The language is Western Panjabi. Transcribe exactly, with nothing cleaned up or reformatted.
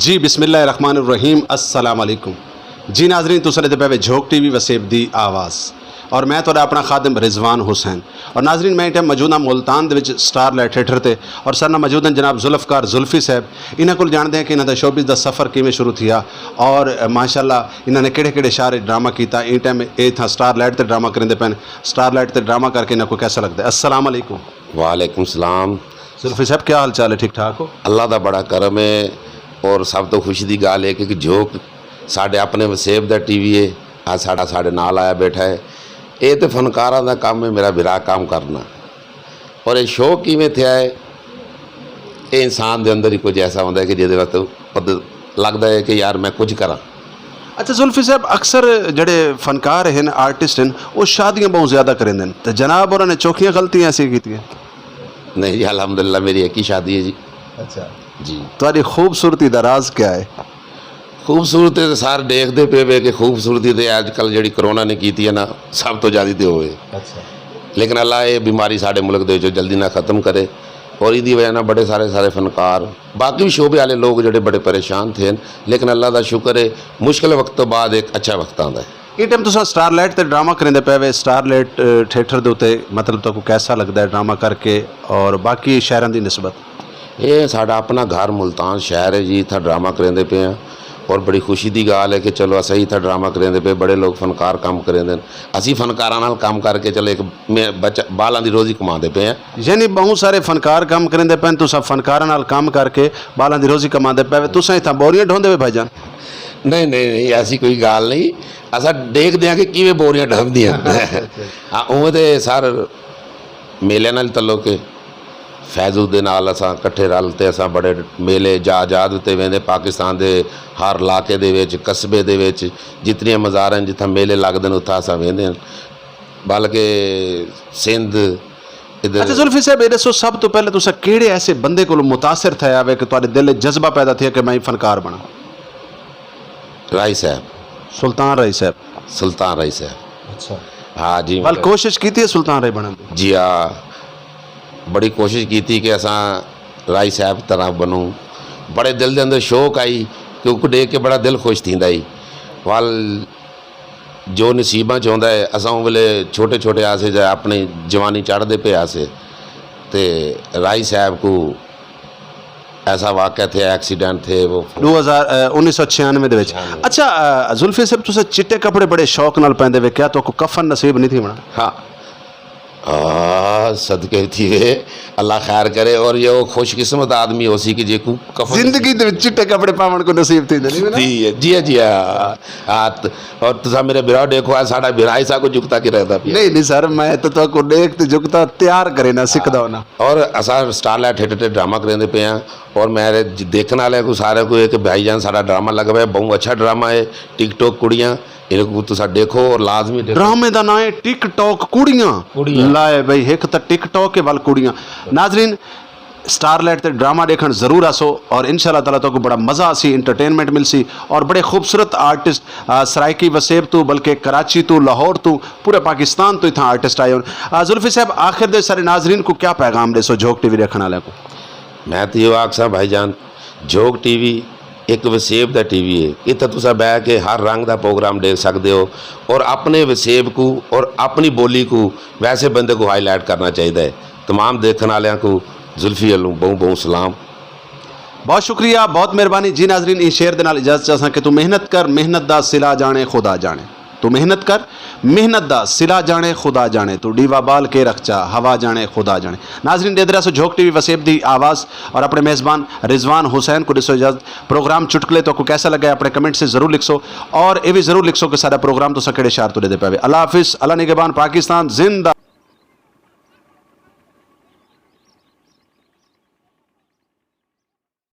جی، بسم اللہ الرحمن الرحیم۔ السلام علیکم۔ جی ناظرین، تساں دے پے وے جھوک ٹی وی وسیب دی آواز، اور میں تہاڈا اپنا خادم رضوان حسین۔ اور ناظرین، میں ٹائم موجود ہاں ملتان دے وچ سٹار لائٹ تھیٹر تے، اور سارے نال موجود ہیں جناب ذوالفقار ذوالفی صاحب۔ انہاں کول جانتے ہیں کہ انہاں دا شوبز دا سفر کیویں شروع تھیا، اور ماشاءاللہ انہاں نے کہڑے کہڑے شہر وچ ڈرامہ کیتا، ایں ٹائم اے تھاں سٹار لائٹ تے ڈرامہ کریندے پے نے۔ سٹار لائٹ تے ڈرامہ کر کے انہاں کو کیسا لگدا ہے؟ السلام علیکم۔ وعلیکم السلام۔ ذوالفی صاحب، کیا حال چال ہے؟ ٹھیک ٹھاک ہو؟ اللہ دا بڑا کرم ہے، اور سب تو خوشی دی گل ہے کہ جھوک ساڈے اپنے وسیب دا ٹی وی ہے۔ آج ساڈا ساڈے نال آیا بیٹھا ہے۔ اے تے فنکاراں دا کم ہے، میرا بھرا کم کرنا۔ اور اے شوق کیویں تھیا ہے؟ اے انسان دے اندر ہی کچھ ایسا ہوندا ہے کہ جدے وقت پت-، لگدا ہے کہ یار، میں کچھ کراں۔ اچھا ذوالفی صاحب، اکثر جڑے فنکار ہیں، آرٹسٹ ہیں، وہ شادیاں بہت زیادہ کریندے ہیں، تے جناب ہوراں نے چوکھیاں غلطیاں ایسی کیتیاں؟ نہیں جی، الحمدللہ میری ایک ہی شادی ہے جی۔ اچھا۔ جی۔ تہاڈی خوبصورتی دا راز کیا ہے؟ خوبصورتی تے سارے دیکھدے پے وے کہ خوبصورتی تے اج کل جڑی کرونا نے کیتی ہے نا، سب تو زیادہ تے ہوئے۔ اچھا۔ لیکن اللہ اے بیماری ساڈے ملک دے وچوں جلدی نہ ختم کرے، اور ایدی وجہ نال بڑے سارے سارے فنکار، باقی بھی شعبے والے لوگ جڑے بڑے پریشان تھے، لیکن اللہ دا شکر ہے، مشکل وقت تو بعد ایک اچھا وقت آندا ہے۔ اے ٹائم تساں سٹار لائٹ تے ڈرامہ کریندے پے وے، سٹار لائٹ، اے، تھیٹر دے اتے، مطلب، تہاکوں کیسا لگدا ہے ڈرامہ کر کے اور باقی شہراں دی نسبت؟ اے ساڈا اپنا گھر ملتان شہر ہے جی، اتھا ڈرامہ کریندے پے ہاں، اور بڑی خوشی دی گل ہے کہ چلو، اساں ہی اتھا ڈرامہ کریندے پے، بڑے لوگ فنکار کم کریندے نے، اسی فنکاراں نال کم کر کے، چلو، ایک میں بچ-، بالاں دی روزی کماندے پے ہاں۔ یعنی بہت سارے فنکار کم کریندے پے، تساں فنکاراں نال کم کر کے بالاں دی روزی کماندے پے، تساں اتھا بوریاں ڈھوندے پے بھائی جان؟ نہیں، نہیں، نہیں، ایسی کوئی گل نہیں۔ اساں دیکھدے ہاں کہ کیویں بوریاں ڈھوندیاں۔ ہاں، اوہ تے سر میلے نال تعلق ہے۔ فیض الدین نال اساں کٹھے رل تے اساں بڑے میلے جا جا دے تے ویندے، پاکستان دے ہر علاقے دے وچ، قصبے دے وچ، جتنیاں مزاراں جتھاں میلے لگدے نے، اتھاں اساں ویندے ہاں۔ بلکہ سندھ ادھر اچھا ذوالفی صاحب، یہ دسو، سب تو پہلے تساں کیڑے ایسے بندے کولوں متاثر تھے آوے کہ تہاڈے دل وچ جذبہ پیدا تھیا کہ میں فنکار بنا؟ رائی صاحب۔ سلطان رائی صاحب۔ سلطان رائی صاحب۔ اچھا۔ ہاں جی، ول مطلب کوشش کیتی ہے سلطان رائی بنن دی؟ جی ہاں، بڑی کوشش کیتی کہ اساں رائی صاحب طرح بنوں۔ بڑے دل دے اندر شوق آئی کہ اس کو دیکھ کے بڑا دل خوش تھیندا ہی۔ ول جو نصیباں چ ہوندا ہے، اساں اوں ویلے چھوٹے چھوٹے آسے، جے اپنی جوانی چڑھدے پے آسے، تے رائی صاحب کو ایسا واقعہ تھے، ایکسیڈنٹ تھے، وہ دو ہزار، اے، انیس سو چھیانوے دے وچ۔ چھیانوے۔ اچھا، اے، ذوالفی صاحب، تساں چٹے کپڑے بڑے شوق نال پیندے وے، کیا تو کو کفن نصیب نہیں تھی ہونا؟ ہاں۔ آ، صدقے تھی وے، اللہ خیر کرے، اور یہ وہ خوش قسمت آدمی ہو سی کہ جے کو کفن زندگی دے وچ چٹے کپڑے پاون کو نصیب تھی نہیں نا؟ تھی ہے، جی ہاں، جی ہاں۔ آ، ت-، اور تسا میرے برا دیکھو، آ ساڈا برا ہی سا کو جکتا کی رہتا پیا۔ نہیں، نہیں سر، میں تو تو کو دیکھ تے جکتا تیار کرے نہ سکھدا ہونا۔ اور اساں سٹار لائٹ تھیٹر تے ڈرامہ کریندے پے ہاں، اور میں ج-، دیکھن والے کو سارے کو یہ کہ بھائی جان ساڈا ڈرامہ لگا ہوا ہے، بہت اچھا ڈرامہ ہے، ٹک ٹاک کڑیاں، ان کو تسا دیکھو اور لازمی دیکھو۔ ڈرامے دا نام ہے ٹک ٹاک کڑیاں۔ کڑیاں۔ لائے بھائی، ایک تا ٹک ٹاک کے ول کڑیاں۔ ناظرین، سٹار لائٹ تے ڈرامہ دیکھن ضرور آسو، اور انشاءاللہ تعالیٰ تو کو بڑا مزہ آسی، انٹرٹینمنٹ ملسی، اور بڑے خوبصورت آرٹسٹ، آ، سرائیکی وسیب تو، بلکہ کراچی تو، لاہور تو، پورے پاکستان تو اتھاں آرٹسٹ آئے ہون۔ آ، ذوالفی صاحب، آخر دے سارے ناظرین کو کیا پیغام دے سو جھوک ٹی وی دیکھن والے کو؟ میں تو یہ آکساں بھائی جان، جھوک ٹی وی ایک وسیب دا ٹی وی ہے۔ اتھاں تساں بہ کے ہر رنگ دا پروگرام دیکھ سکدے ہو، اور اپنے وسیب کو اور اپنی بولی کو ویسے بندے کو ہائی لائٹ کرنا چاہیدا ہے۔ تمام دیکھن والیاں کو ذوالفی ولوں بہوں بہوں سلام۔ بہت شکریہ، بہت مہربانی جی۔ ناظرین، اس شعر دے نال اجازت چاہساں کہ تو محنت کر، محنت دا صلہ جانے خدا جانے۔ تو محنت کر، محنت دا صلہ جانے خدا جانے۔ تو ڈیوا بال کے رکھ چا، ہوا جانے خدا جانے۔ ناظرین، دے درا سو جھوک ٹی وی وسیب دی آواز اور اپنے میزبان رضوان حسین کو دسو اجازت۔ پروگرام چٹکلے تو کو کیسا لگا ہے، اپنے کمنٹ سے ضرور لکھسو، اور یہ بھی ضرور لکھسو کہ سارا پروگرام تو سکڑے شہر تو دے دے پے۔ اللہ حافظ، اللہ نگہبان، پاکستان زندہ۔